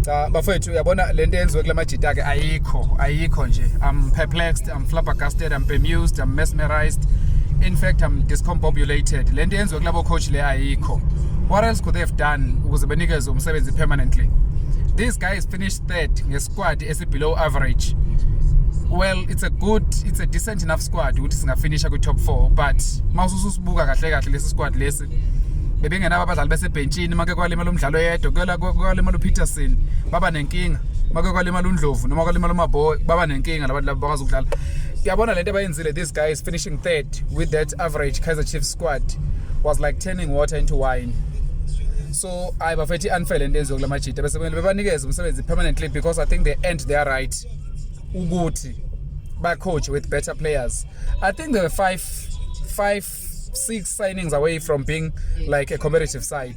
Cha bafethu, uyabona lento eyenziwe kula majita ke, ayikho, ayikho nje. I'm perplexed, I'm flabbergasted, I'm bemused, I'm mesmerized, in fact I'm discombobulated. Lento eyenziwe kulabo coach le ayikho. What else could they have done ukuze benikezwe umsebenzi permanently? These guys finished third ngesquad esi below average. Well, it's a decent enough squad ukuthi singafinisha kwi top 4, but mawususibuka kahle kahle lesi squad lesi, bebengenabo abadlali besebhentshini. Make kwalimala umdlalo oyedwa, kwalimala uPeterson, baba nenkinga. Make kwalimala uNdlovu noma kwalimala uMaboe, baba nenkinga. Labantu laba bakwazi ukudlala. Uyabona lento abayenzile, these guys finishing third with that average Kaizer Chiefs squad was like turning water into wine. So hayi bafethu, i-unfair lento enziwe kula majita. Bese kumele bebanikeze umsebenzi permanently because I think they earned their right ukuthi ba-coach with better players. I think they were five, six signings away from being like a competitive side.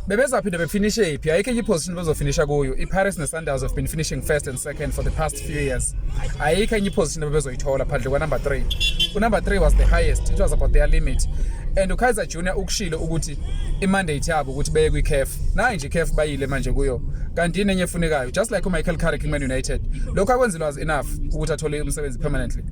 Bebezaphinde befinishe phi? Ayikho enye iposition bezofinisha kuyo. I-Pirates ne-Sundowns have been finishing first and second for the past few years. Ayikho enye iposition bebezoyithola phandle kwa-number 3. U-number 3 was the highest, it was about their limit. And uKaizer Junior ukushilo ukuthi i-mandate yabo ukuthi beye kwi-CAF. Nayi nje i-CAF bayile manje kuyo, kanti yini enye efunekayo? Just like uMichael Carrick, Man United, lokho akwenzile was enough ukuthi athole umsebenzi permanently.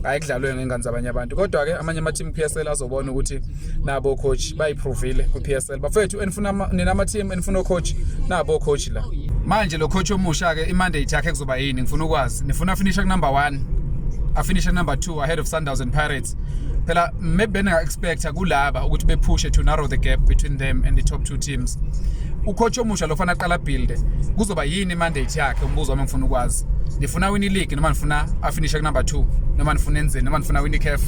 Hayi, kudlalwe ngengane zabanye abantu. Kodwa-ke amanye ama-team PSL azobona ukuthi nabo coach bayiprovile kwi-PSL. Bafethu, enifuna nina ama-team enifuna coach, nabo coach la. Manje lo coach omusha-ke, i-mandate yakhe kuzoba yini? Ngifuna ukwazi. Nifuna afinishe ku-number 1, afinishe number 2 ahead of Sundowns and Pirates? Phela maybe benga-expecta kulaba ukuthi bephushe to narrow the gap between them and the top two teams. Ucoach omusha lo fanele aqala build, kuzoba yini i-mandate yakhe? Umbuzo wami, ngifuna ukwazi. Nifuna win league noma nifuna afinishe ku-number 2 noma nifuna enzeni noma nifuna win i-CAF?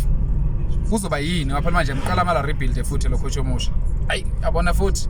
Kuzoba yini? Ngapha manje ngiqala mala rebuild futhi lo coach omusha. Ayi, yabona futhi.